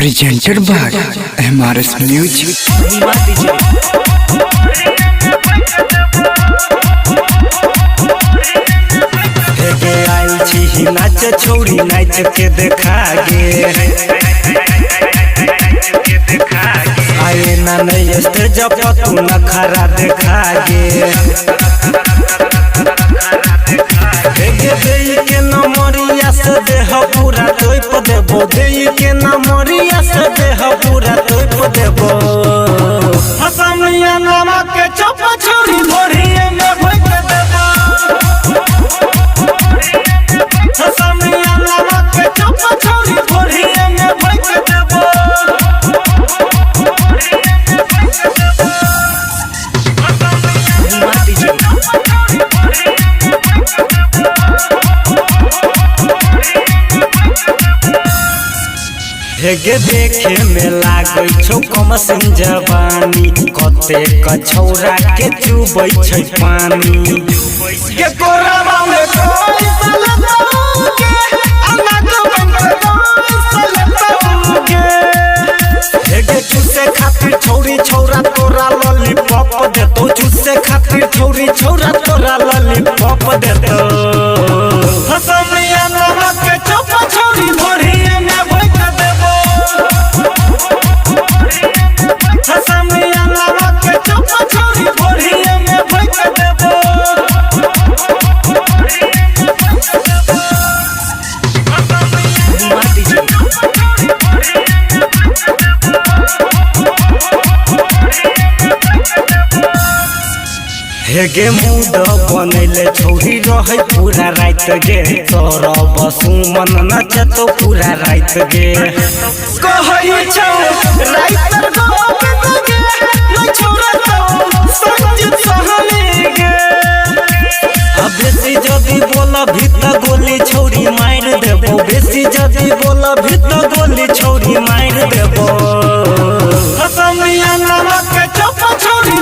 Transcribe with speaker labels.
Speaker 1: Presented by MRS Music.
Speaker 2: हेगे आयल छी नाच छौरी नाच के देखा गे। आए ना नहीं स्टेज पर तू नखरा देखा गे। हेगे देई के नमरिया से देह पूरा तोप देबो। देई के नमरिया से देह पूरा तोप देबो। हसमिया नामा के चप छौरी भोरिए में भोक देबो। हसमिया नामा के चप छौरी भोरिए में भोक देबो। हेगे देखे में लागै छौ कमसिन जवानी, कते कछौरा के चुबै छै पानी। के कोराबा में कोई सलतौगे, अनाज बन के कोई सलतौगे। हेगे चूसे खातिर छौरी छौरा तोरा लॉलीपॉप देतौ। चूसे खातिर छौरी छौरा तोरा लॉलीपॉप देतौ। हसमिया नामक के चप छौरी भोरिए में भोक देबो। हसमिया नामक के चप छौरी भोरिए में भोक देबो। हेगे मूड बनैले छौरी रहै पूरा रात गे। तोर बसुमन नचतो पूरा रात गे। कहै छौ राइटर गोविंद गे, नै छौरा तो संजीत सहनी गे। आ बेसी जदि बोलबही त गोली छौरी मारि देबो। बेसी जदि बोलबही त गोली छौरी मारि देबो। हसमिया नामक के चप छौरी।